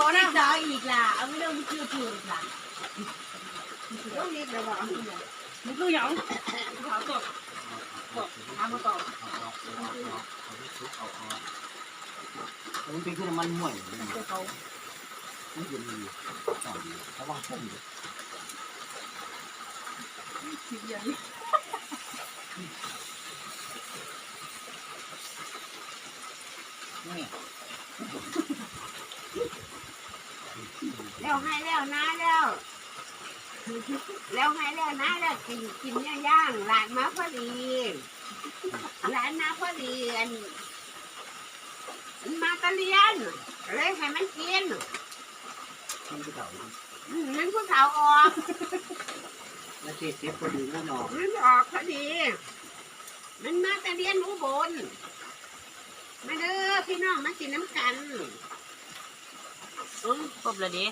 ເອົາໜ້າສາວອີກລະ ເອົາເລື່ອງຄືຖືກລະ ຕ້ອງເຮັດແລ້ວວ່າ ມັນຄືຫຍັງ? ຖາມຕໍ່ ຖາມມາຕໍ່ ມັນເປັນຄືນ້ຳມັນຫ້ວຍ ມັນເປັນ ເຂົາ ມັນເປັນ ເຂົາວ່າຄົນ ແລ້ວໄຮ່ແລ້ວນາແລ້ວ ແລ້ວໄຮ່ແລ້ວນາແລ້ວ ກິນ ກິນຍ່າງໆ ຫຼານມາພໍດີ ຫຼານມາພໍດີ ອັນ ມັນມາແຕ່ຮຽນ ເລີຍໃຫ້ມັນກິນ ມັນຜູ້ເຖົ້າ ອືມ ມັນຜູ້ເຖົ້າອອກ ແລ້ວເສບພໍດີເນາະ ມັນອອກພໍດີ ມັນມາແຕ່ຮຽນອຸບົນ ມາເດີພີ່ນ້ອງ ມາກິນນຳກັນ ອືມ ຄົບແລ້ວເດ.